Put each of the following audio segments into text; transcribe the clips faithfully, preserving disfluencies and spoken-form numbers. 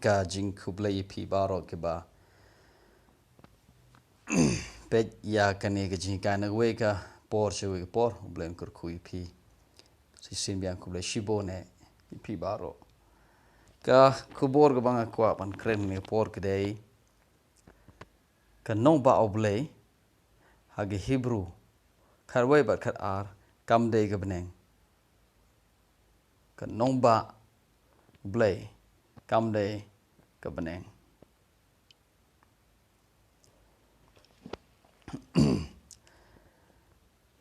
ka jingkhublei ïa phi baroh kiba peit ïa kane ka jinghikai na kawei ka por sha kawei ka por. U Blei un kyrkhu ïa phi. Shisien biang khublei shibun ïa phi baroh. Ka khubor kaba nga kwah ban kren ha kane ka por ka dei ka nongbah U Blei ha ka Hebru khatwei bad khatar kam dei ka bneng. Ka nongbah U Blei kam dei ka bneng.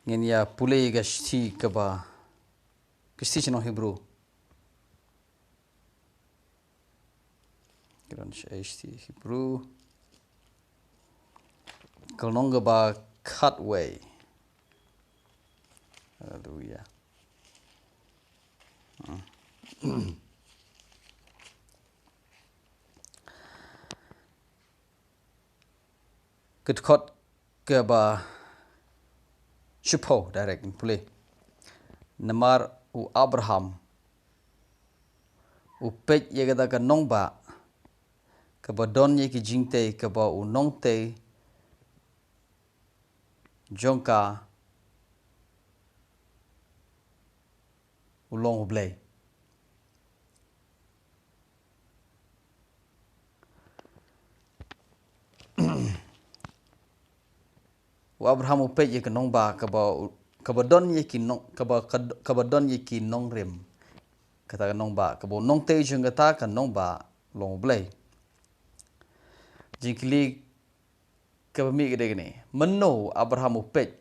Ngin ïa pule ka shithi kaba, ka shithi sha nong Hebru. Ka don sha shithi Hebru. Ka lynnong kaba khatwei. Haleluya. Ka dkhot kaba shiphew direct ngan pule. Namar u Abraham u peit ïa kata ka nongbah kaba don ïa ki jingtei kaba u nongtei jong ka u long U Blei. U Abraham u peit ïa ka nongbah kaba, kaba don ïa ki nong, kaba, kaba don ïa ki nongrim. Kata ka nongbah kaba u nongtei jong kata ka nongbah u long U Blei. Jingkylli kaba mih ka dei kane, mano u Abraham u peit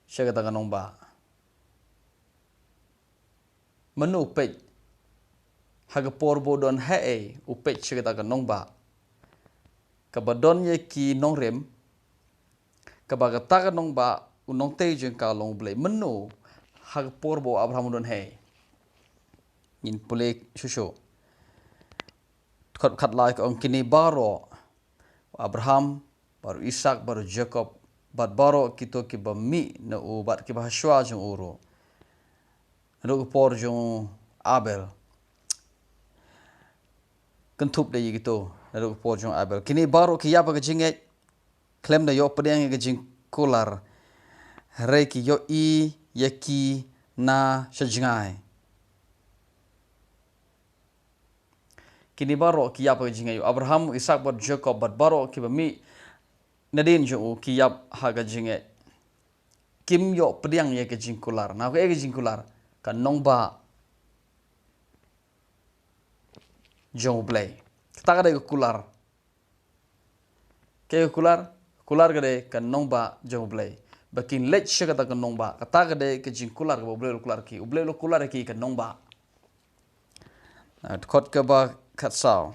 sha kata ka nongbah? Mano u peit? Ha ka por ba u don haei u peit sha kata ka nongbah kaba don ïa ki nongrim, kaba kata ka nongbah u nongtei jong ka u long U Blei? Mano, ha ka por ba u Abraham u don haei? Ngin pule shuh shuh. Dkhot khatlai ka ong, kine baroh, u Abraham bad u Isak bad u Jakob bad baroh kito kiba mih na u bad kiba ha shuwa jong u ruh, naduh ka por jong u Abel. Kynthup da ïa kito, naduh ka por jong u Abel. Kine baroh ki ïap ha ka jingngeit khlem da ïoh pdiang ïa ka jingkular, hynrei ki ïohi ïa ki na sha jngai. Kine baroh ki ïap ha ka jingngeit, u Abraham, u Isak bad u Jakob bad baroh kiba mih nadien jong u ki ïap ha ka jingngeit. Kim ïoh pdiang ïa ka jingkular. Na kaei ka jingkular? Ka nongbah jong U Blei. Kata ka dei ka kular. Kaei ka kular? Kular ka dei ka nongbah jong U Blei. Ba kin leit sha kata ka nongbah. Kata ka dei ka jingkular kaba U Blei u la kular ïa ki. U Blei u la kular ïa ki ka nongbah. Na dkhot kaba khatsaw.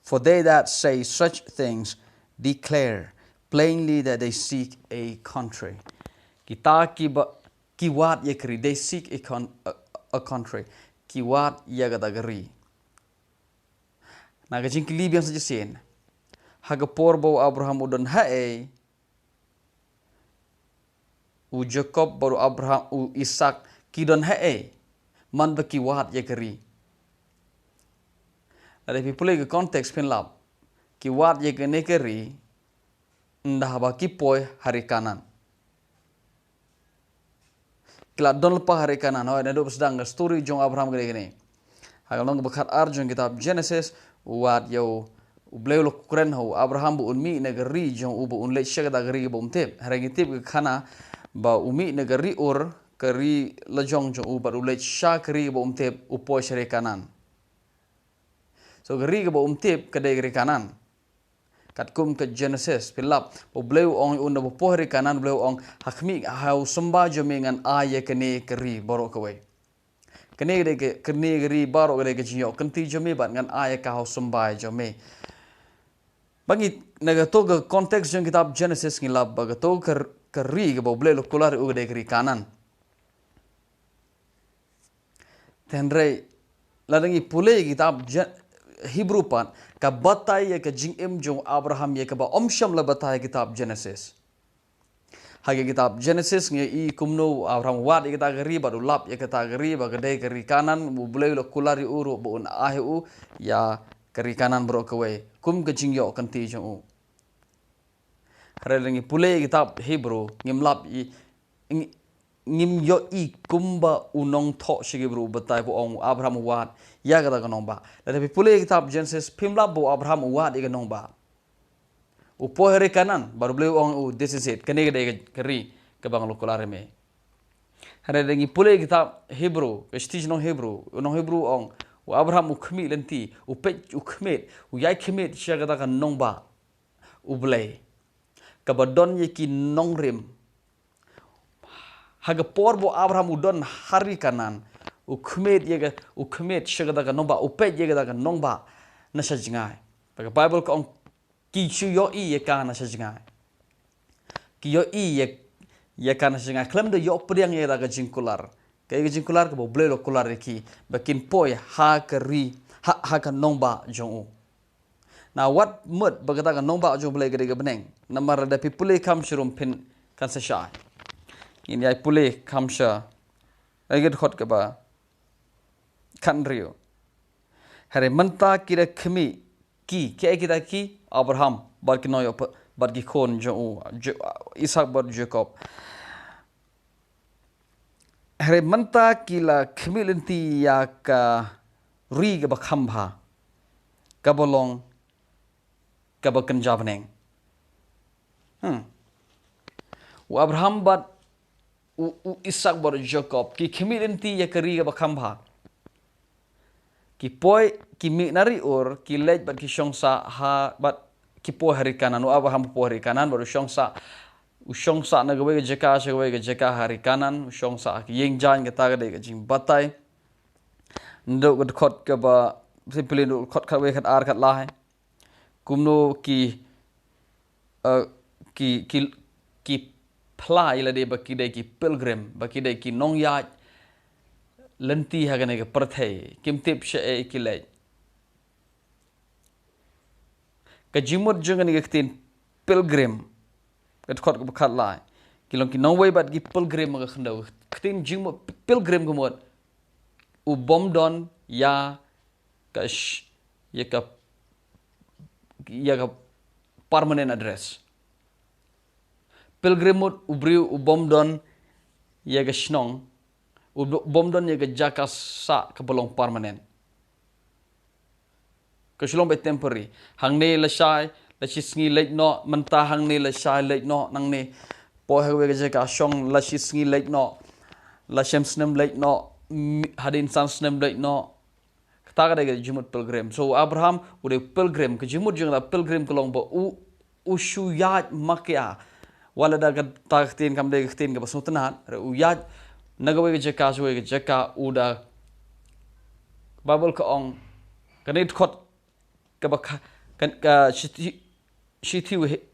For they that say such things declare plainly that they seek a country. Kita kiba, ki wad ïa ka ri, they seek a, con, a, a country. Ki wad ïa kata ka ri. Na ka jingkylli biang sa shisien. Ha ka por ba u Abraham u don haei, u Jakob bad u Abraham, u Isak, ki don haei man ba ki wad ïa ka ri? Lada phi pule ka context phin lap, ki wad ïa kane ka ri ynda haba ki poi ha ri Kanaan. Ki la don lypa ha ri Kanaan, hooid, naduh ba sdang ka story jong Abraham ka dei kane. Ha ka lynnong kaba khatar jong kitab Genesis, u wad ïa u, U Blei u la kren ha u Abraham ba un mih na ka ri jong u, ba un leit sha kata ka ri kaba um tip. Hynrei ngi tip ka khana ba u mih na ka ri Ur, ka ri lajong jong u, bad u leit sha ka ri kaba um tip, u poi sha ri Kanaan. So ka ri kaba um tip ka dei ka ri Kanaan. Katkum ka Genesis, phi lap, U Blei u ong ïa u naba poi ha ri Kanaan, U Blei u ong, ha khmih, ha u symbai jong me ngan ai ïa kane ka ri baroh kawei. Kane ka dei ka, kane ka ri baroh ka dei ka jingïoh kynti jong me bad ngan ai ïa ka ha u symbai jong me. Ba ngi, na kato ka context jong kitab Genesis ngi lap ba kato ka, ka ri kaba U Blei u la kular ïa u ka dei ka ri Kanaan. Te hynrei lada ngi pule ïa kitab Je-, Hebru pat, ka batai ïa ka jingim jong u Abraham ïa kaba ym shym la batai ha kitab Genesis. Ha ka kitab Genesis ngi i kumno u Abraham u wad ïa kata ka ri bad u lap ïa kata ka ri ba ka dei ka ri Kanaan, u Blei u la kular ïa u ruh ba un ai u ïa ka ri Kanaan baroh kawei kum ka jingïoh kynti jong u. Hynrei lada ngi pule ïa kitab Hebru ngim lap i, ngi, ngim ïoh i kumba u nongthoh sha ki Hebru u batai ba u ong u Abraham u wad ïa kata ka nongbah. Lada phi pule ïa kitab Genesis phim lap ba u Abraham u wad ïa ka nongbah. U poi ha ri Kanaan, bad u Blei u ong u, this is it. Kane ka dei ka ri kaba nga la kular ïa me. Hynrei lada ngi pule ïa kitab Hebru, ka shithi sha nong Hebru, u nong Hebru u ong, u Abraham u khmih lynti, u peit u khmih, u ïai khmih sha kata ka nongbah U Blei. Kaba don ïa ki nongrim. Ha ka por ba u Abraham u don ha ri Kanaan, u khmih ïa ka, u khmih sha kata ka nongbah, u peit ïa kata ka nongbah na sha jngai. Ba ka Baibl ka ong ki shu ïohi ïa ka na sha jngai. Ki ïohi ïa, ïa ka na sha jngai. Khlem da ïoh pdiang ïa kata ka jingkular. Ka ïa ka jingkular kaba u Blei u la kular ïa ki ba kin poi ha ka ri, ha, ha ka nongbah jong u. Na wat mut ba kata ka nongbah jong u Blei ka dei ka bneng. Namar lada phi pule kham sha rum phin kan sa shai. Ngin ïai pule kham sha. Ai ka dkhot kaba khathynriew. Hynrei mynta ki da khmih ki, ki ai kita ki Abraham bad ki nongïoh, bad ki khun jong u, Jo-, Isak bad Jakob. Hynrei mynta ki la khmih lynti ïa ka ri kaba kham bha, kaba long kaba kynja bneng. Hmm. U Abraham bad u, u Isak bad u Jakob ki khmih lynti ïa ka ri kaba kham bha. Ki poi, ki mih na ri Ur, ki leit bad ki shong sah ha, bad ki poi ha ri Kanaan, u Abraham u poi ha ri Kanaan bad u shong sah, u shong sah na kawei ka jaka sha kawei ka jaka ha ri Kanaan, u shong sah ha ki ïing jaiñ, kata ka dei ka jingbatai. Naduh ka dkhot kaba, simply naduh ka dkhot khatwei, khatar, khatlai. Kumno ki, eh, ki, ki, ki phla ïa lade ba ki dei ki pilgrim, ba ki dei ki nongïaid lynti ha kane ka pyrthei, kim tip shaei ki leit. Ka jingmut jong kane ka ktien pilgrim, ka dkhot kaba khatlai. Ki long ki nongwei bad ki pilgrim ha ka khyndew. Ka ktien jingmut pilgrim ka mut u bym don ïa ka sh-, ïa ka, ïa ka permanent address. Pilgrim mut u briew u bym don ïa ka shnong, u b-, bym don ïa ka jaka sah kaba long permanent. Ka shu long beit temporary. Hangne la shai, la shi sngi leit noh, mynta hangne la shai leit noh, nangne poi ha kawei ka jaka shong, la shi sngi leit noh, la shem snem leit noh, mi-, hadien san snem leit noh. Kata ka dei ka jingmut pilgrim. So, u Abraham u dei pilgrim, ka jingmut jong kata pilgrim ka long ba u, u shu ïaid makia. Wat lada kata ka ktien kam dei ka ktien kaba sngewtynnat, hynrei u ïaid na kawei ka jaka sha kawei ka jaka, u da, Baibl ka ong, kane dkhot kaba kha-, kan, ka shithi, shithi u he-,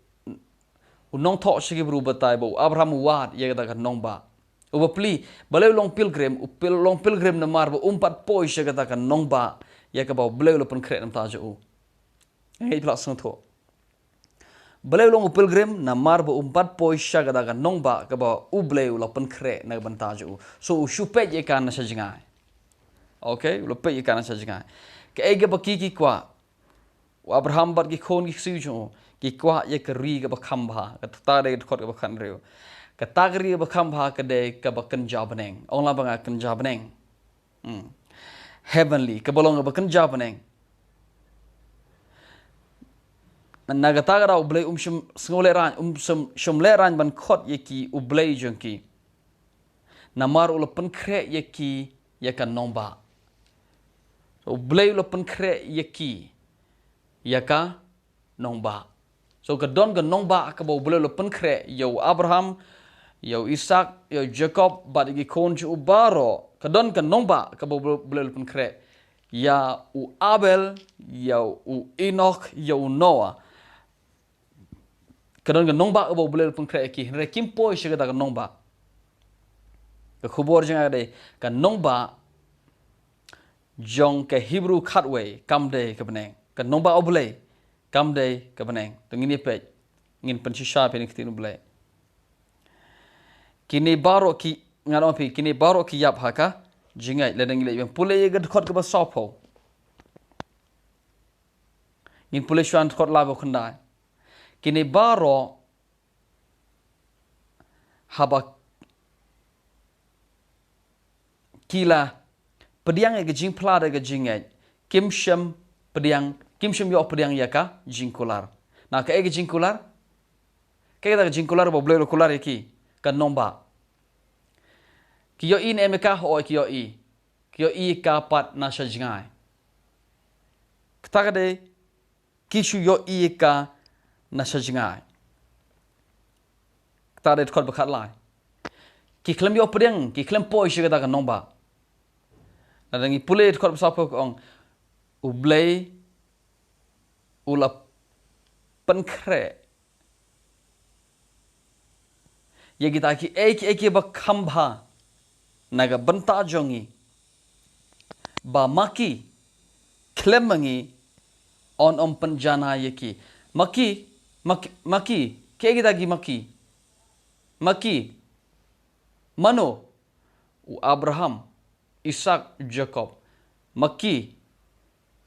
u nongthoh sha ki Hebru u batai ba u Abraham u wad ïa kata ka nongbah. U bapli, balei u long pilgrim, u pil-, long pilgrim namar ba um pat poi sha kata ka nongbah ïa kaba u Blei u la pynkhreh na ka bynta jong u. Nga ngeit phi la sngewthuh. Balei u long u pilgrim, namar ba um pat poi sha kata ka nongbah kaba u Blei u la pynkhreh na ka bynta jong u. So u shu peit ïa ka na sha jngai. Okay, u la peit ïa ka na sha jngai. Kaei kaba ki, ki kwah. U Abraham bad ki khun ki ksiew jong u ki kwah ïa ka ri kaba kham bha, kata ka dei ka dkhot kaba khathynriew. Kata ka ri kaba kham bha ka dei kaba kynja bneng. Ong lang ba nga kynja bneng. Hmm. Heavenly, kaba long kaba kynja bneng. Na kata ka daw u Blei um shym sngew lehraiñ, um shym, shym lehraiñ ban khot ïa ki u Blei jong ki. Namar u la pynkhreh ïa ki ïa ka nongbah. U Blei u la pynkhreh ïa ki ïa ka nongbah. So ka don ka nongbah kaba u Blei u la pynkhreh ïa u Abraham, ïa u Isak, ïa u Jakob, bad ïa ki khun jong u baroh. Ka don ka nongbah kaba u Blei u la pynkhreh ïa u Abel, ïa u Enok, ïa u Noah. Ka don ka nongbah kaba u Blei u la pynkhreh ïa ki, hynrei kim poi sha kata ka nongbah. Ka khubor jong nga ka dei, ka nongbah jong ka Hebru khatwei kam dei ka bneng. Ka nongbah u Blei kam dei ka bneng. To ngin ïa peit, ngin pynshisha phi na ka ktien u Blei. Kine baroh ki, ngan ong phi, kine baroh ki ïap ha ka jingngeit. Lada ngi leit ban pule ïa ka dkhot kaba sawphew. Ngin pule shuwa dkhot laiphew khyndai. Kine baroh haba ki la pdiang ïa ka jingphla da ka jingngeit, kim shym pdiang, kim shym ïoh pdiang ïa ka jingkular. Na kaei ka jingkular? Kaei kata ka jingkular ba U Blei u la kular ïa ki? Ka nongbah. Ki ïohi ne em ïa ka? Hooid ki ïohi. Ki ïohi ïa ka pat na sha jngai. Kata ka dei, ki shu ïohi ïa ka na sha jngai. Kata ka dei dkhot ba khatlai. Ki khlem ïoh pdiang, ki khlem poi sha kata ka nongbah. Lada ngi pule dkhot ba sawphew ka ong, U Blei u la pynkhreh ïa kita kiei kiei kiba kham bha na ka bynta jong ngi, ba ma ki khlem ma ngi yn ym pynjanai ïa ki. Ma ki, ma ki, ma ki, kiei kita ki ma ki? Ma ki, mano? U Abraham, Isak, Jakob. Ma ki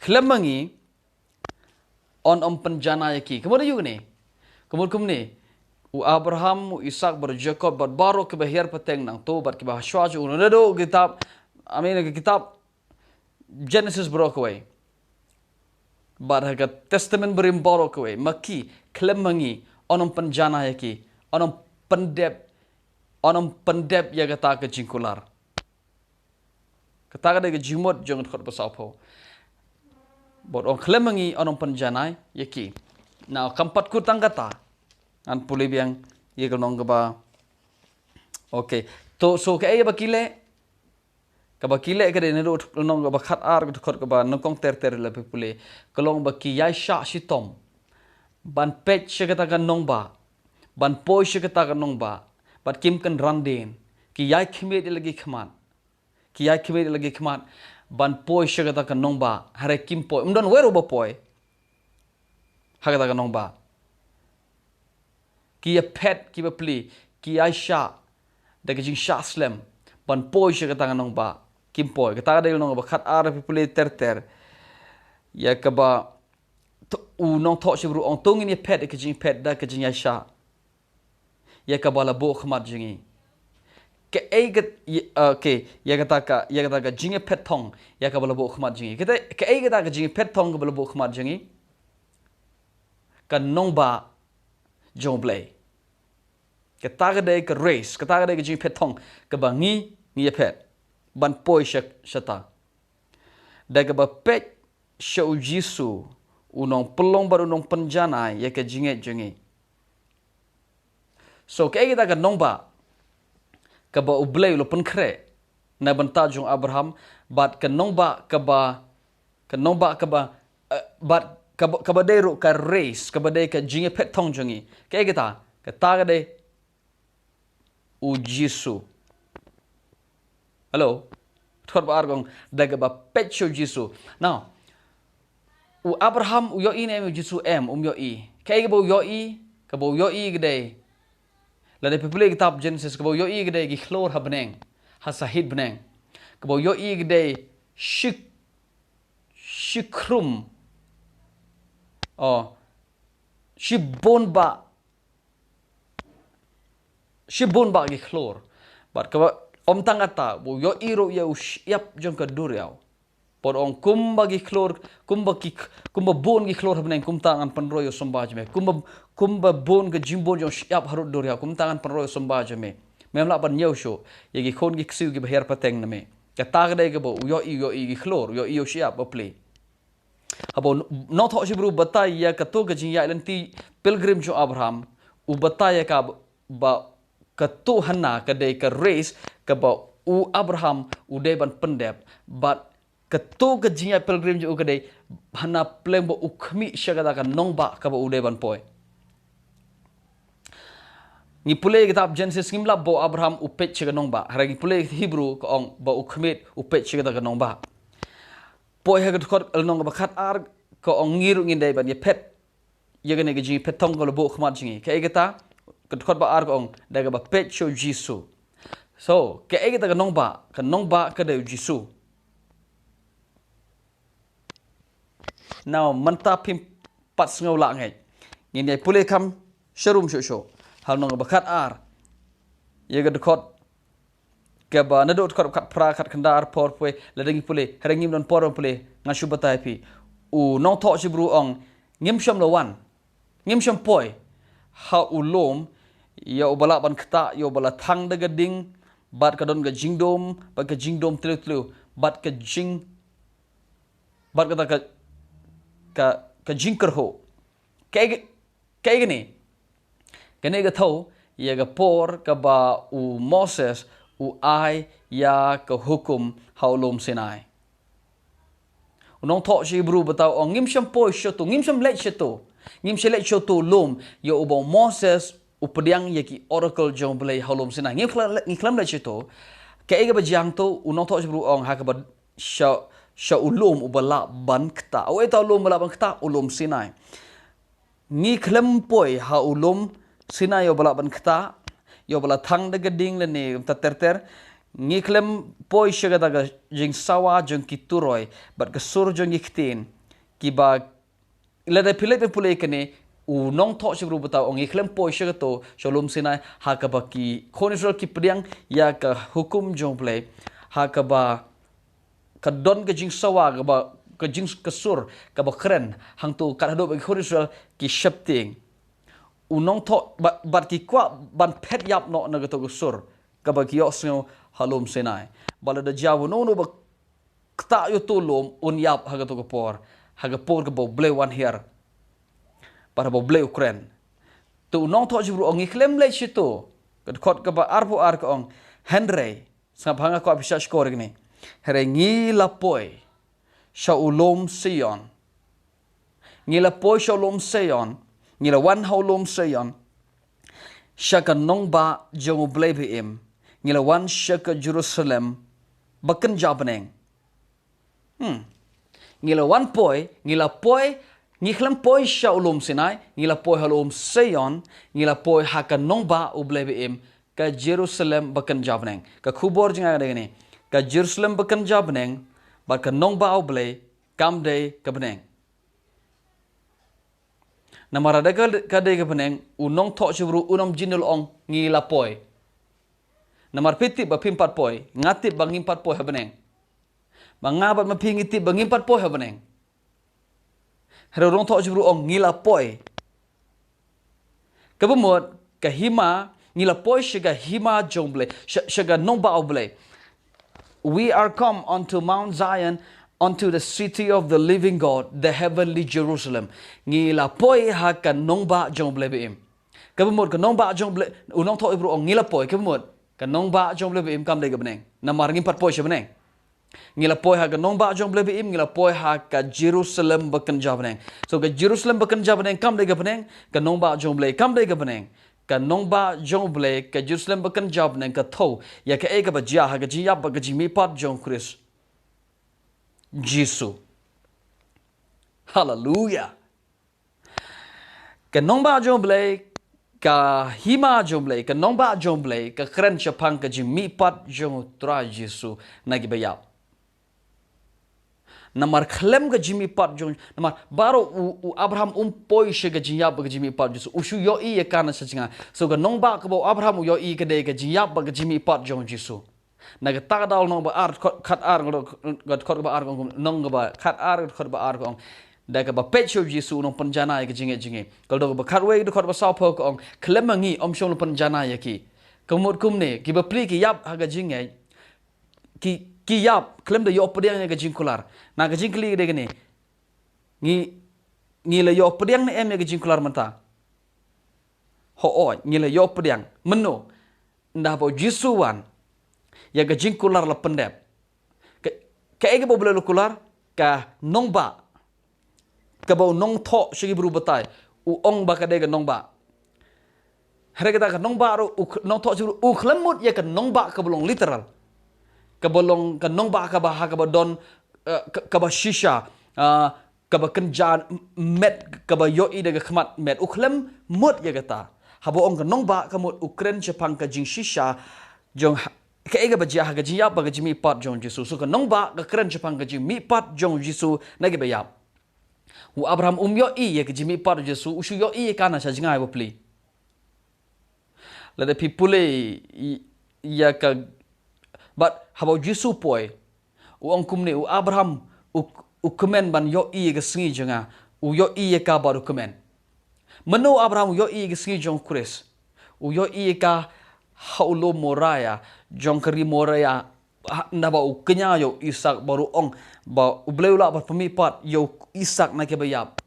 khlem ma ngi yn ym pynjanai ïa ki. Ka mut aïu kane? Ka mut kumne, u Abraham, u Isak bad u Jakob bad baroh kiba hiar pateng nangto bad kiba ha shuwa jong u, naduh kitab, I mean, ka kitab Genesis baroh kawei, bad ha ka Testament Barim baroh kawei, ma ki khlem ma ngi yn ym pynjanai ïa ki, yn ym pyndep, yn ym pyndep ïa kata ka jingkular. Kata ka dei ka jingmut jong ka dkhot ba sawphew. Bad ong khlem ma ngi yn ym pynjanai ïa ki. Now, kam pat kut tang kata. Ngan pule biang ïa ka lynnong kaba. Okay. To, so kaei ba ki leh? Kaba ki leh ka dei naduh ka lynnong kaba khatar, ka dkhot kaba nyngkong ter ter, lada phi pule, ka long ba ki ïaishah shitom ban peit sha kata ka nongbah, ban poi sha kata ka nongbah, bad kim kynran dien. Ki ïai khmied ïa la ki khmat. Ki ïai khmied ïa la ki khmat ban poi sha kata ka nongbah, hynrei kim poi. Ym don uwei ruh ba poi ha kata ka nongbah. Ki ïaphet, ki bapli, ki ïaishah da ka jingshah slem ban poi sha kata ka nongbah, kim poi. Kata ka dei ka lynnong kaba khatar, phi pule ter ter. Ïa kaba, to, u nongthoh Hebru u ong, to ngin ïaphet ïa ka jingphet da ka jingïaishah ïa kaba la buh khmat jong ngi. Kaei ka, ïa, okay, ïa kata ka, ïa kata ka jingïaphet thong ïa kaba la buh khmat jong ngi. Kata, kaei kata ka jingïaphet thong kaba la buh khmat jong ngi? Ka nongbah jong U Blei. Kata ka dei ka race, kata ka dei ka jingphet thong kaba ngi, ngi ïaphet ban poi sha, shata. Da kaba peit sha U Jisu, u nongpynlong bad u nongpynjanai ïa ka jingngeit jong ngi. So, kaei kata ka nongbah kaba U Blei u la pynkhreh na bynta jong u Abraham, bad ka nongbah kaba, ka nongbah kaba, eh, bad kaba, kaba dei ruh ka race, kaba dei ka jingïaphet thong jong ngi. Kaei kata? Kata ka dei U Jisu. Hello? Dkhot ba ar ka ong, da kaba peit sha U Jisu. Now, u Abraham u ïohi ne em ïa U Jisu? Em, um ïohi. Kaei kaba u ïohi? Kaba u ïohi ka dei, lada phi pule kitab Genesis, kaba u ïohi ka dei ki khlur ha bneng, ha sahit bneng. Kaba u ïohi ka dei shi, shi khrum. Oh, shibun bah, shibun bah ki khlur. Bad kaba, ym tang kata, u ïohi ruh ïa u shyiap jong ka duriaw. Bad ong, kumba ki khlur, kumba ki, kumba bun ki khlur ha bneng, kumta ngan pynroi ïa u symbai jong me. Kumba, kumba bun ka jingbun jong u shyiap harud duriaw, kumta ngan pynroi ïa u symbai jong me. Mem lah ban ñiew shuh ïa ki khun ki ksiew kiba hiar pateng na me. Kata ka dei kaba u ïohi, u ïohi ki khlur, u ïohi ïa u shyiap bapli. Haba u nongthoh Hebru u batai ïa kato ka jingïaid lynti pilgrim jong u Abraham, u batai ïa ka ba, kato hana ka dei ka race kaba u Abraham u dei ban pyndep, bad kato ka jingïaid pilgrim jong u ka dei hana pleng ba u khmih sha kata ka nongbah kaba u dei ban poi. Ngi pule kitab Genesis, ngim lap ba u Abraham u peit sha ka nongbah. Hynrei ngi pule Hebru ka ong ba u khmih, u peit sha kata ka nongbah. Poi ha ka dkhot lynnong kaba khatar ka ong ngi ruh ngin dei ban ïaphet ïa kane ka jingïaphet thong kaba la buh khmat jong ngi. Kaei kata? Ka dkhot ba ar ka ong, da kaba peit sha U Jisu. So, kaei kata ka nongbah, ka nongbah ka dei u Jisu. Now, mynta phim pat sngew lah ngeit. Ngin ïai pule kham sharum shuh shuh. Halor nong ba khat ar. Ïa ka dkhot kaba naduh dkhot khat phra, khat khyndai, arphew, arphew wei, lada ngi pule, hynrei ngim don por ban pule, ngan shu batai phi. U nongthoh Hebru ong, ngim shym la wan. Ngim shym poi ha u lum ïa uba lah ban ktah, ïa uba la thang da ka ding, bad ka don ka jingdum, bad ka jingdum tliw tliw, bad ka jing, bad kata ka, ka, ka jingkyrhuh. Kaei, kaei kane? Kane ka thew ïa ka por kaba u Moses u ai ïa ka hukum ha u lum Sinai. U nongthoh Hebru ba tau ong, ngim shym poi shato, ngim shym leit shato. Ngim shym leit shato lum ïa uba u Moses u pdiang ïa ki oracle jong u Blei ha u lum Sinai. Ngim khlem, ngim khlem leit shato. Kaei kaba jia hangto, u nongthoh Hebru ong ha kaba sha, sha u lum uba lah ban ktah. Uei uta u lum uba lah ban ktah? U lum Sinai. Ngi khlem poi ha u lum Sinai ïa uba lah ban ktah, ïa uba la thang da ka ding lane kumta ter ter. Ngi khlem poi sha kata ka jingsawa jong ki turoi bad ka sur jong ki ktien, kiba lada phi leit phi pule kane, u nongthoh Hebru ba tau ong, ngi khlem poi sha kato, sha u lum Sinai, ha kaba ki khun Israel ki pdiang ïa ka hukum jong u Blei, ha kaba ka don ka jingsawa, kaba, ka jing, ka sur kaba kren, hangto kat haduh ba ki khun Israel ki sheptieng. U nongthoh, bad, bad ki kwah ban phet ïap noh na kato ka sur kaba ki ïohsngew ha u lum Sinai. Ba lada jia uno uno ba ktah ïa uto u lum, un ïap ha kato ka por, ha ka por kaba u Blei u wan hiar, bad haba u Blei u kren. To u nongthoh Hebru ong, ngi khlem leit shato. Ka dkhot kaba arphew ar ka ong, hynrei, sngap ha nga, kwah phi shah shkor ïa kane. Hynrei ngi la poi sha u lum Sion. Ngi la poi sha u lum Sion. Ngi la wan ha u lum Sion, sha ka nongbah jong u Blei ba im. Ngi la wan sha ka Jerusalem ba kynja bneng. Hmm. Ngi la wan poi, ngi la poi, ngi khlem poi sha u lum Sinai, ngi la poi ha u lum Sion, ngi la poi ha ka nongbah u Blei ba im, ka Jerusalem ba kynja bneng. Ka khubor jong nga ka dei kane. Ka Jerusalem ba kynja bneng bad ka nongbah u Blei kam dei ka bneng. Namar lada ka, ka dei ka bneng, u nongthoh Hebru un ym jin ong, ngi la poi. Namar phi tip ba phim pat poi, nga tip ba ngim pat poi ha bneng. Ba nga bad ma phi ngi tip ba ngim pat poi ha bneng. Hynrei u nongthoh Hebru ong, ngi la poi. Kaba mut, ka hima, ngi la poi sha ka hima jong u Blei, sha, sha ka nongbah u Blei. We are come unto Mount Zion, unto the city of the living God, the heavenly Jerusalem. Ngi la poi ha ka nongbah jong u Blei ba im. Kaba mut ka nongbah jong u Blei, u nongthoh Hebru ong, ngi la poi, kaba mut ka nongbah jong u Blei ba im kam dei ka bneng. Namar ngim pat poi sha bneng. Ngi la poi ha ka nongbah jong u Blei ba im, ngi la poi ha ka Jerusalem ba kynja bneng. So ka Jerusalem ba kynja bneng kam dei ka bneng, ka nongbah jong u Blei kam dei ka bneng. Ka nongbah jong u Blei, ka Jerusalem ba kynja bneng, ka thew ïa kaei kaba jia ha ka jingïap bad ka jingmihpat jong u Khrist Jisu. Haleluya. Ka nongbah jong u Blei, ka hima jong u Blei, ka nongbah jong u Blei ka kren shaphang ka jingmihpat jong u Trai Jisu na kiba ïap. Namar khlem ka jingmihpat jong, namar baroh u, u Abraham um poi sha ka jingïap bad ka jingmihpat Jisu, u shu ïohi ïa ka na sha jngai. So ka nongbah kaba u Abraham u ïohi ka dei ka jingïap bad ka jingmihpat jong Jisu. Na kata ka daw nong ba ar, khat ar, nong ba ar, nong ba khat ar, khat ba ar ka ong. Da kaba peit sha u Jisu u nongpynjanai ka jingngeit jong ngi. Ka daw ba khatwei, da khat ba saw phew ka ong, khlem ma ngi ym shym la pynjanai ïa ki. Ka mut kumne, kiba pli ki ïap ha ka jingngeit. Ki, ki ïap khlem da ïoh pdiang ïa ka jingkular. Na ka jingkylli ka dei kane. Ngi, ngi la ïoh pdiang ne em ïa ka jingkular mynta? Hooid, ngi la ïoh pdiang. Mynno? Ynda haba u Jisu wan, ïa ka jingkular la pyndep. Ka, kaei kaba u Blei u la kular? Ka nongbah. Kaba u nongthoh sha ki bru batai, u ong ba ka dei ka nongbah. Hynrei kata ka nongbah ruh, u nongthoh sha ki bru, u khlem mut ïa ka nongbah kaba long literal. Kaba long ka nongbah kaba ha kaba don, eh, ka, kaba shisha, ah, kaba kynja met, kaba ïohi da ka khmat met. U khlem mut ïa kata. Haba ong ka nongbah ka mut u kren shaphang ka jingshisha jong ha, kaei kaba jia ha ka jingïap bad ka jingmihpat jong u Jisu. So ka nongbah ka kren shaphang ka jingmihpat jong u Jisu na kiba ïap. U Abraham um ïohi ïa ka jingmihpat u Jisu, u shu ïohi ïa ka na sha jngai bapli. Lada phi pule ï-, ïa ka, bad haba u Jisu poi, u ong kumne, u Abraham u, u kmen ban ïohi ïa ka sngi jong nga, u ïohi ïa ka bad u kmen. Mano u Abraham u ïohi ïa ka sngi jong u Khrist? U ïohi ïa ka ha u lum Moria, jong ka ri Moria, ha, naba u kñia ïa u Isaak bad u ong ba U Blei u lah ban pynmihpat ïa u Isaak na kiba ïap.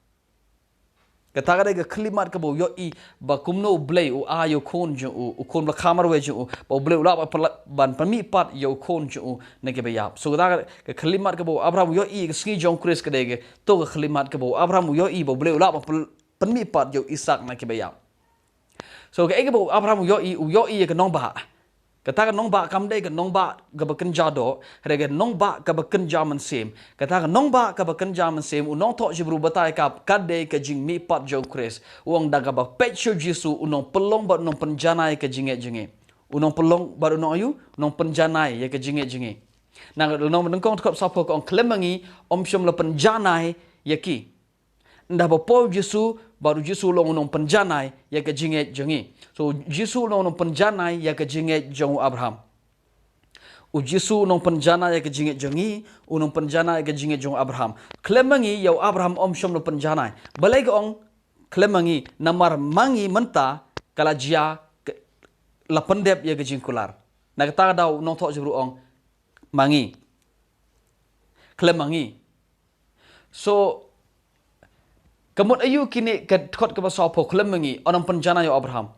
Kata ka dei ka khyllipmat kaba u ïohi ba kumno U Blei u ai ïa u khun jong u, u khun ba la kha marwei jong u, ba U Blei u lah ban pynla-, ban pynmihpat ïa u khun jong u na kiba ïap. So kata ka, ka khyllipmat kaba u Abraham u ïohi ka sngi jong u Khrist ka dei kato ka khyllipmat kaba u Abraham u ïohi ba U Blei u lah ban pyn-, pynmihpat ïa u Isaak na kiba ïap. So kaei kaba u Abraham u ïohi, u ïohi ïa ka nongbah. Kata ka nongbah kam dei ka nongbah kaba kynja doh, hynrei ka nongbah kaba kynja mynsiem. Kata ka nongbah kaba kynja mynsiem, u nongthoh Hebru batai ka, ka dei ka jingmihpat jong u Khrist. U ong da kaba peit sha u Jisu, u nongpynlong bad u nongpynjanai ïa ka jingngeit jong ngi. U nongpynlong bad u nong aïu, u nongpynjanai ïa ka jingngeit jong ngi. Na ka lynnong ba nyngkong dkhot saphew ka ong khlem ma ngi, ym shym la pynjanai ïa ki. Ynda ba poi u Jisu, bad u Jisu u long u nongpynjanai ïa ka jingngeit jong ngi. So, u Jisu u long u nongpynjanai ïa ka jingngeit jong u Abraham. U Jisu u nongpynjanai ïa ka jingngeit jong ngi, u nongpynjanai ïa ka jingngeit jong u Abraham. Khlem ma ngi, ïa u Abraham ym shym la pynjanai. Balei ka ong khlem ma ngi, namar ma ngi mynta, ka la jia, ka, la pyndep ïa ka jingkular. Na kata ka daw u nongthoh Hebru u ong, ma ngi. Khlem ma ngi. So, ka mut aïu kine ka dkhot kaba saphew khlem ma ngi, u nongpynjanai ïa u Abraham.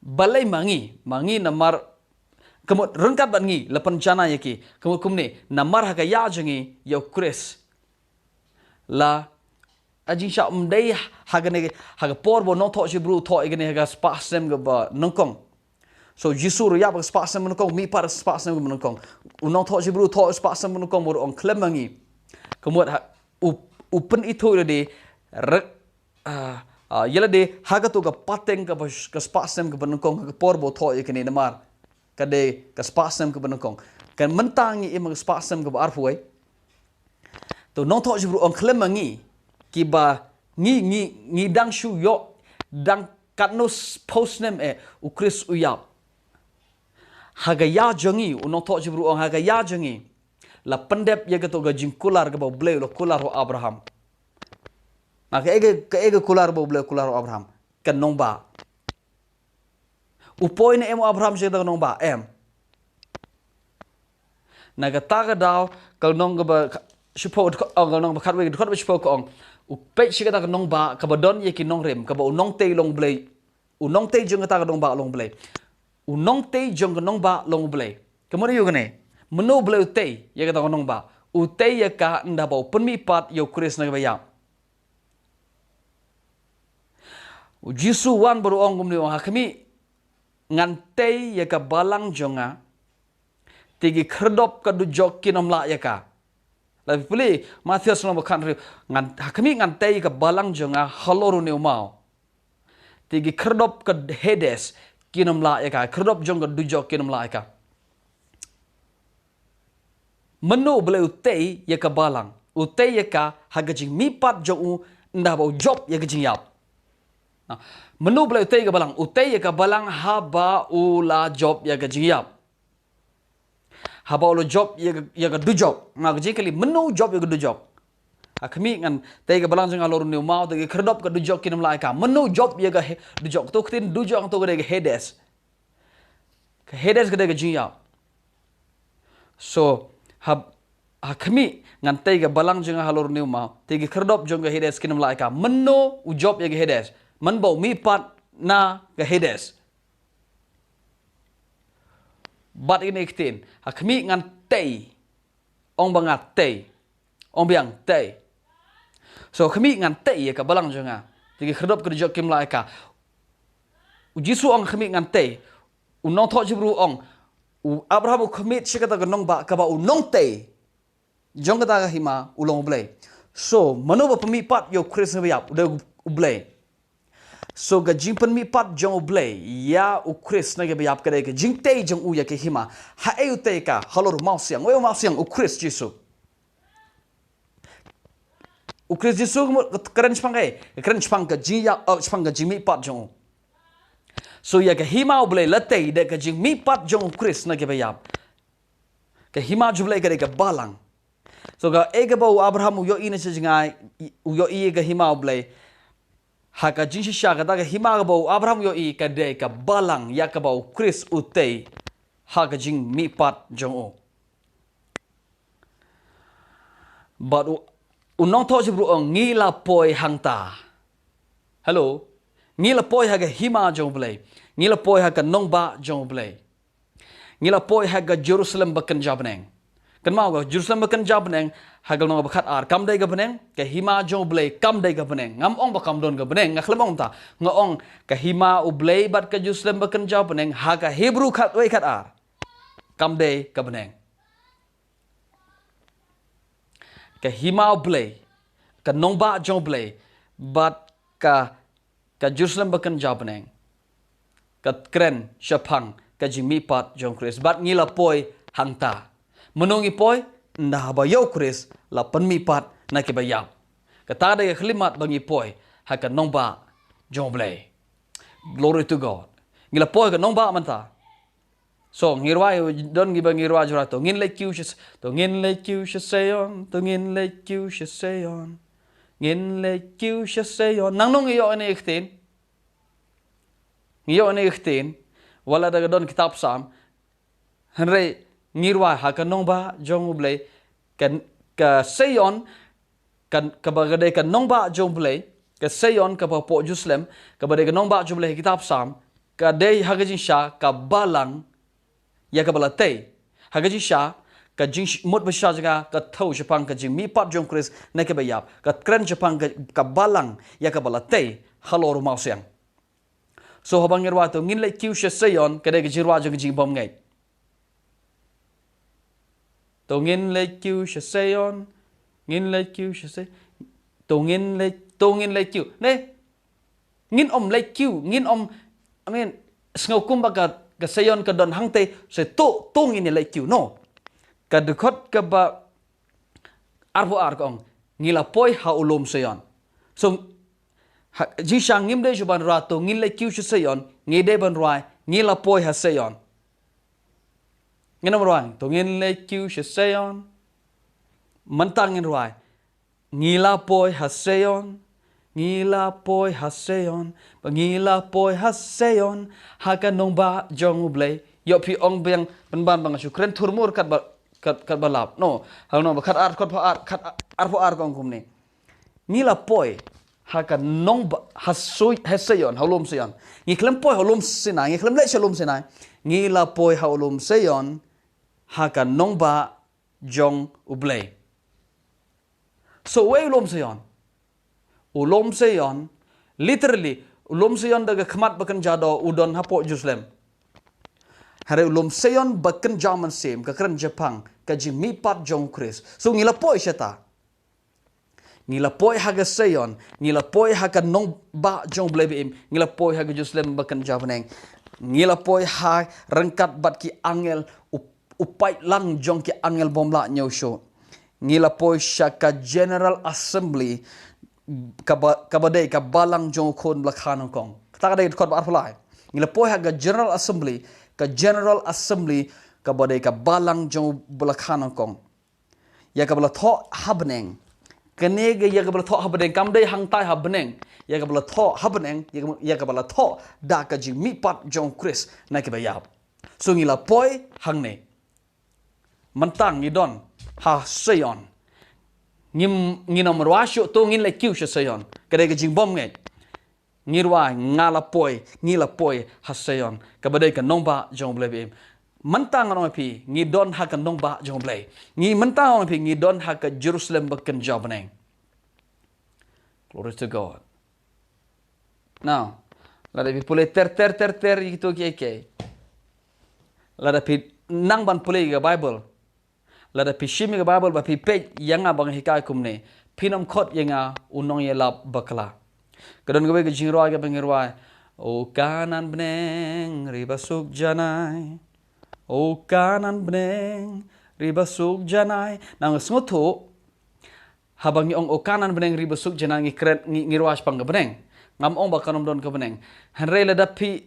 Balei ma ngi, ma ngi namar, ka mut ryngkat bad ngi, la pynjanai ïa ki, ka mut kumne, namar ha ka ïa jong ngi, ïa u Khrist. La, a jingshah ym dei ha kane, ha ka por ba u nongthoh Hebru u thoh ïa kane ha ka spah snem kaba nyngkong. So, Jisu u ïap ha ka spah snem ba nyngkong, mihpat ha ka spah snem kaba nyngkong. U nongthoh Hebru u thoh ha ka spah snem ba nyngkong, bad u ong khlem ma ngi. Ka mut ha, u, u pynithuh ïalade, re-, ah, ah, ïalade, ha kato ka pateng kaba, ka spah snem kaba nyngkong, ha ka por ba u thoh ïa kane namar. Ka dei ka spah snem kaba nyngkong. Ka mynta ngi im ha ka spah snem kaba arphew wei. To u nongthoh Hebru u ong khlem ma ngi, kiba ngi, ngi, ngi dang shu ïoh, dang katno s-, phew snem eh, u Khrist u ïap. Ha ka ïa jong ngi, u nongthoh Hebru u ong ha ka ïa jong ngi. La pyndep ïa kato ka jingkular kaba U Blei u la kular ha u Abraham. Na kaei ka, kaei ka kular ba U Blei u kular ha u Abraham. Ka nongbah. U poi ne em u Abraham sha kata ka nongbah, em. Na kata ka daw, ka lynnong kaba, shiphew, oh, ka lynnong ba khatwei, dkhot ba shiphew ka ong. U peit sha kata ka nongbah, kaba don ïa ki nongrim, kaba u nongtei long Blei. U nongtei jong kata ka nongbah long Blei. U nongtei jong ka nongbah long Blei. Ka mut aïu kane? Mano Blei u tei, ïa kata ka nongbah. U tei ïa ka ynda ba u pynmihpat ïa u Khrist na kaba ïap. U Jisu wan bad u ong kumne u ong ha khmih ngan tei ïa ka balang jong nga. Te ki khyrdop ka dujok kin ym lah ïa ka. La pule, Mathaios lynnong ba khathynriew, ngan, ha khmih ngan tei ïa ka balang jong nga halor une u maw. Te ki khyrdop ka Hades kin ym lah ïa ka, khyrdop jong ka dujok kin ym lah ïa ka. Mano Blei u tei ïa ka balang. U tei ïa ka ha ka jingmihpat jong u ynda ba u jop ïa ka jingïap. Mano Blei u tei ïa ka balang. U tei ïa ka balang haba u la jop ïa ka jingïap. Haba u la jop ïa ka, ïa ka dujok. Nga ka jingkylli mano u jop ïa ka dujok. Ha khmih ngan tei ïa ka balang jong nga halor une u maw, te ki khyrdop ka dujok kin ym lah ïa ka. Mano u jop ïa ka he-, dujok. To ka ktien dujok to ka dei ka Hades. Ka Hades ka dei ka jingïap. So, ha, ha khmih ngan tei ïa ka balang jong nga halor une u maw, te ki khyrdop jong ka Hades kin ym lah ïa ka. Mano u jop ïa ka Hades. Man ba u mihpat na ka Hades. Bad ine i ktien, ha khmih ngan tei. Ong ba nga tei. Ong biang tei. So khmih ngan tei ïa ka balang jong nga. Te ki khyrdop ka dujok kim lah ïa ka. U Jisu ong khmih ngan tei. U nongthoh Hebru ong. U Abraham u khmih sha kata ka nongbah kaba u nongtei. Jong kata ka hima u long U Blei. So mano ba pynmihpat ïa u Khrist na ba ïap u dei U Blei. So ka jingpynmihpat jong U Blei ïa U Khrist na kiba ïap ka dei ka jingtei jong u ïa ka hima. Ha ei u tei ka, halor u mawsiang, wei u mawsiang, U Khrist Jisu. U Khrist Jisu ka mut ka kren shaphang ka, ka kren shaphang ka jingïap, oh, shaphang ka jingmihpat jong u. So ïa ka hima U Blei la tei da ka jingmihpat jong U Khrist na kiba ïap. Ka hima jong U Blei ka dei ka balang. So ka ei kaba u Abraham u ïohi na sha jngai, u ïohi ka hima U Blei. Ha ka jingshisha kata ka hima kaba u Abraham u ïohi ka dei ka balang ïa kaba U Khrist u tei ha ka jingmihpat jong u. Bad u, u nongthoh Jibru ong ngi la poi hangta. Hello. Ngi la poi ha ka hima jong U Blei. Ngi la poi ha ka nongbah jong U Blei. Ngi la poi ha ka Jerusalem ba kynja bneng. Kynmaw ka Jerusalem ba kynja bneng, ha ka lynnong ba khatar kam dei ka bneng, ka hima jong U Blei kam dei ka bneng. Ngam ong ba kam don ka bneng, nga khlem ong ta. Nga ong ka hima U Blei bad ka Jerusalem ba kynja bneng, ha ka Hebru khatwei khatar kam dei ka bneng. Ka hima U Blei, ka nongbah jong U Blei, bad ka, ka Jerusalem ba kynja bneng ka kren shaphang ka jingmihpat jong U Khrist. Bad ngi la poi hangta. Mynno ngi poi? Ynda haba ïa U Khrist la pynmihpat na kiba ïap. Kata dei ka khyllipmat ba ngi poi ha ka nongbah jong U Blei. Glory to God. Ngi la poi ha ka nongbah mynta. So ngi rwai, don ngi ba ngi rwai jura to ngin leit kiew sha, to ngin leit kiew sha Sion, to ngin leit kiew sha Sion. Ngin leit kiew sha Sion. Nangno ngi ïoh ïa kane ka ktien? Ngi ïoh ïa kane ka ktien wat la da ka don kitab Salm. Hynrei ngi rwai ha ka nongbah jong U Blei, ka, ka Sion, ka, kaba ka dei ka nongbah jong U Blei, ka Sion kaba hapoh Jerusalem, kaba dei ka nongbah jong U Blei ha kitab Salm, ka dei ha ka jingshisha ka balang ïa kaba la tei. Ha ka jingshisha, ka jingmut ba shisha jong ka ka thew shaphang ka jingmihpat jong U Khrist na kiba ïap. Ka kren shaphang ka, ka balang ïa kaba la tei halor u mawsiang. So haba ngi rwai to ngin leit kiew sha Sion, ka dei ka jingrwai jong ka jingbymngeit. To ngin leit kiew sha Sion, ngin leit kiew sha Sion. To ngin leit, to ngin leit kiew. Ne? Ngin ym leit kiew, ngin ym, I mean, sngew kumba ka, ka Sion ka don hangtei, se to, to ngin ïa leit kiew. No. Ka dkhot kaba arphew ar ka ong, ngi la poi ha u lum Sion. So ha, jingshisha ngim dei shuh ban rwai to ngin leit kiew sha Sion, ngi dei ban rwai ngi la poi ha Sion. Ngin ym rwai to ngin leit kiew sha Sion. Mynta ngin rwai ngi la poi ha Sion, ngi la poi ha Sion, ba ngi la poi ha Sion, ha ka nongbah jong U Blei. Ïoh phi ong biang pynban ba nga shu kren thurmur katba, kat, katba lap. No, ha nongbah khatar, khatphew ar, khat, arphew ar ka ong kumne. Ngi la poi ha ka nongbah, ha Sui, ha Sion, ha u lum Sion. Ngi khlem poi ha u lum Sinai, ngi khlem leit sha u lum Sinai. Ngi la poi ha u lum Sion, ha ka nongbah jong U Blei. So wei u lum Sion? U lum Sion, literally, u lum Sion da ka khmat ba kynja doh u don hapoh Jerusalem. Hynrei u lum Sion ba kynja mynsiem ka kren shaphang ka jingmihpat jong U Khrist. So ngi la poi shata. Ngi la poi ha ka Sion, ngi la poi ha ka nongbah jong U Blei ba im, ngi la poi ha ka Jerusalem ba kynja bneng. Ngi la poi ha ryngkat bad ki angel, u, u paidlang jong ki angel bym lah ñiewshoh. Ngi la poi sha ka General Assembly, kaba, kaba dei ka balang jong u Khun ba la kha nyngkong. Kata ka dei ka dkhot ba arphew lai. Ngi la poi ha ka General Assembly, ka General Assembly kaba dei ka balang jong u ba la kha nyngkong. Ïa kaba la thoh ha bneng. Kane ka ïa kaba la thoh ha bneng kam dei hangtai ha bneng. Ïa kaba la thoh ha bneng, ïa kaba, ïa kaba la thoh da ka jingmihpat jong U Khrist na kiba ïap. So ngi la poi hangne. Mynta ngi don ha Sion. Ngim, ngin ym rwai shuh to ngin leit kiew sha Sion. Ka dei ka jingbymngeit. Ngi rwai, nga la poi, ngi la poi ha Sion, kaba dei ka nongbah jong U Blei ba im. Mynta ngan ong ïa phi, ngi don ha ka nongbah jong U Blei. Ngi mynta ngan ong ïa phi, ngi don ha ka Jerusalem ba kynja bneng. Glory to God. Now, lada phi pule ter ter ter ter ïa kito kiei kiei. Lada phi nang ban pule ïa ka Bible. Lada phi shim ïa ka Bible ba phi peit ïa nga ba nga hikai kumne, phin ym khot ïa nga u nongïalap bakla. Ka don kawei ka jingrwai kaba ngi rwai. O Kanaan bneng ri ba suk janai. O Kanaan bneng ri ba suk janai. Nang sngewthuh. Haba ngi ong o Kanaan bneng ri ba suk janai ngi kren ngi, ngi rwai shaphang ka bneng. Ngam ong ba kan ym don ka bneng. Hynrei lada phi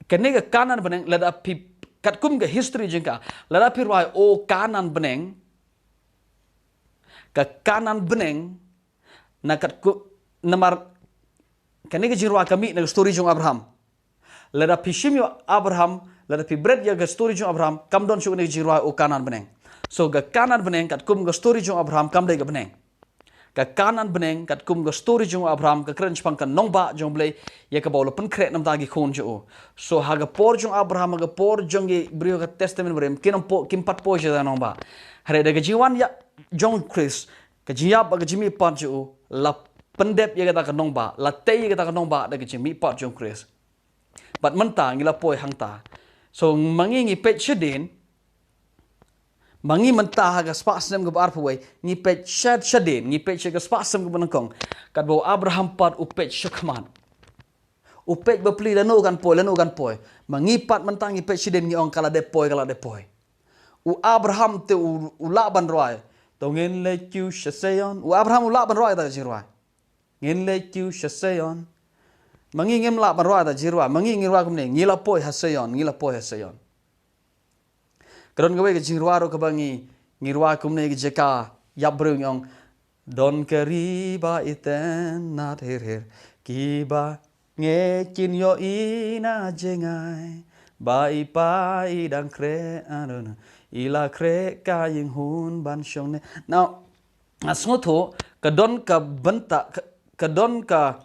kane ka Kanaan bneng lada phi katkum ka history jong ka. Lada phi rwai o Kanaan bneng. Ka Kanaan bneng na katkum namar kane ka jingrwai ka mih na ka story jong Abraham. Lada phi shim ïa Abraham, lada phi bret ïa ka story jong Abraham, kam don shuh kane ka jingrwai o Kanaan bneng. So ka Kanaan bneng katkum ka story jong Abraham kam dei ka bneng. Ka Kanaan bneng katkum ka story jong Abraham ka kren shaphang ka nongbah jong Blei ïa kaba u la pynkhreh namar ki khun jong u. So ha ka por jong Abraham, ha ka por jong ki briew ka Testament Barim, kin ym pat poi sha ka nongbah. Hynrei da ka jingwan ïa jong Khrist, ka jingïap bad ka jingmihpat jong u la pyndep ïa kata ka nongbah, la tei ïa kata ka nongbah da ka jingmihpat jong Khrist. Bad mynta ngi la poi hangta. So ma ngi ngi peit shadien, ma ngi mynta ha ka spah snem kaba arphew wei, ngi peit shad shadien, ngi peit sha ka spah snem kaba nyngkong. Katba u Abraham pat u peit shakhmat. U peit bapli lano kan poi, lano kan poi. Ma ngi pat mynta ngi peit shadien ngi ong ka la dep poi, ka la dep poi. U Abraham te u, u lah ban rwai. To ngin leit kiew sha Seion. U Abraham u lah ban rwai kata ka jingrwai. Ngin leit kiew sha Seion. Ma ngi ngim lah ban rwai kata ka jingrwai. Ma ngi ngi rwai kumne. Ngi la poi ha Seion, ngi la poi ha Seion. Ka don kawei ka jingrwai ruh kaba ngi, ngi rwai kumne ka jaka ïap briew ngi ong. Don ka ri ba itynnad hir hir. Kiba ngeit kin ïohi na jngai. Ba i pa i dang khreh, I la khreh ka ïing hun ban shong ne. Now, nga sngewthuh, ka don ka bynta, ka, ka don ka,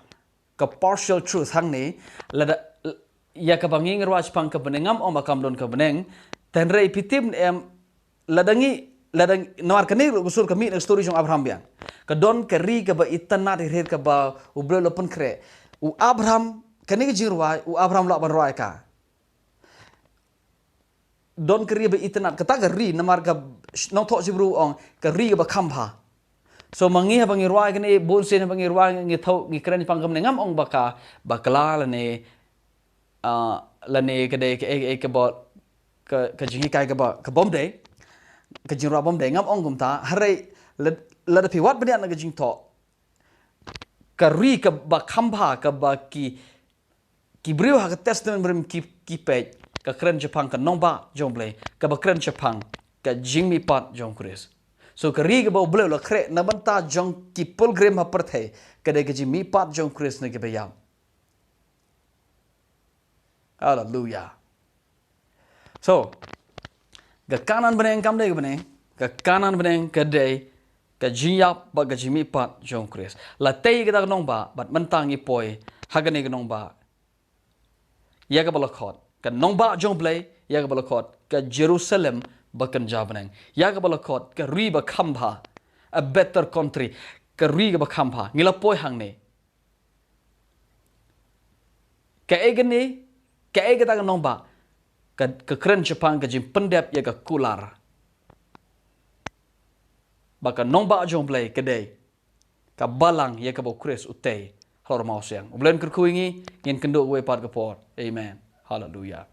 ka partial truth hangne, lada, ïa kaba ngi ngi rwai shaphang ka bneng ngam ong ba kam don ka bneng, hynrei phi tip ne em, lada ngi, lada, namar kane ruh ka sur ka mih na ka story jong Abraham biang. Ka don ka ri kaba itynnad hir hir kaba u Blei u la pynkhreh. U Abraham, kane ka jingrwai, u Abraham lah ban rwai ka. Don ka ri ba itynnad, kata ka ri, namar ka nongthoh Hebru ong, ka ri kaba kham bha. So ma ngi haba ngi rwai kane, bun sien haba ngi rwai ngi thaw, ngi kren shaphang ka bneng ngam ong ba ka, bakla lane, ah, lane ka dei ka, eh, eh, kaba, ka, ka jinghikai kaba, ka bym dei, ka jingrwai bym dei, ngam ong kumta, hynrei, lad-, lada phi wad bniat na ka jingthoh, ka ri kaba kham bha, kaba ki, ki briew ha ka Testament Barim ki, ki peit, ka kren shaphang ka nongbah jong Blei, kaba kren shaphang ka jingmihpat jong Khrist. So ka ri kaba u Blei u la khreh na bynta jong ki pilgrim ha pyrthei, ka dei ka jingmihpat jong Khrist na kiba ïap. Haleluya. So, ka Kanaan bneng kam dei ka bneng, ka Kanaan bneng ka dei, ka jingïap bad ka jingmihpat jong Khrist. La tei kata ka nongbah, bad mynta ngi poi, ha kane ka nongbah. Ïa kaba la khot, ka nongbah jong Blei, ïa kaba la khot, ka Jerusalem ba kynja bneng. Ïa kaba la khot, ka ri ba kham bha, a better country, ka ri kaba kham bha. Ngi la poi hangne. Kaei kane, kaei kata ka nongbah, ka, ka kren shaphang ka jingpyndep ïa ka kular. Ba ka nongbah jong Blei ka dei, ka balang ïa kaba u Khrist u tei, halor mawsiang. U Blei un kyrkhu ïa ngi, ngin kynduh kawei pat ka por. Amen. Haleluya.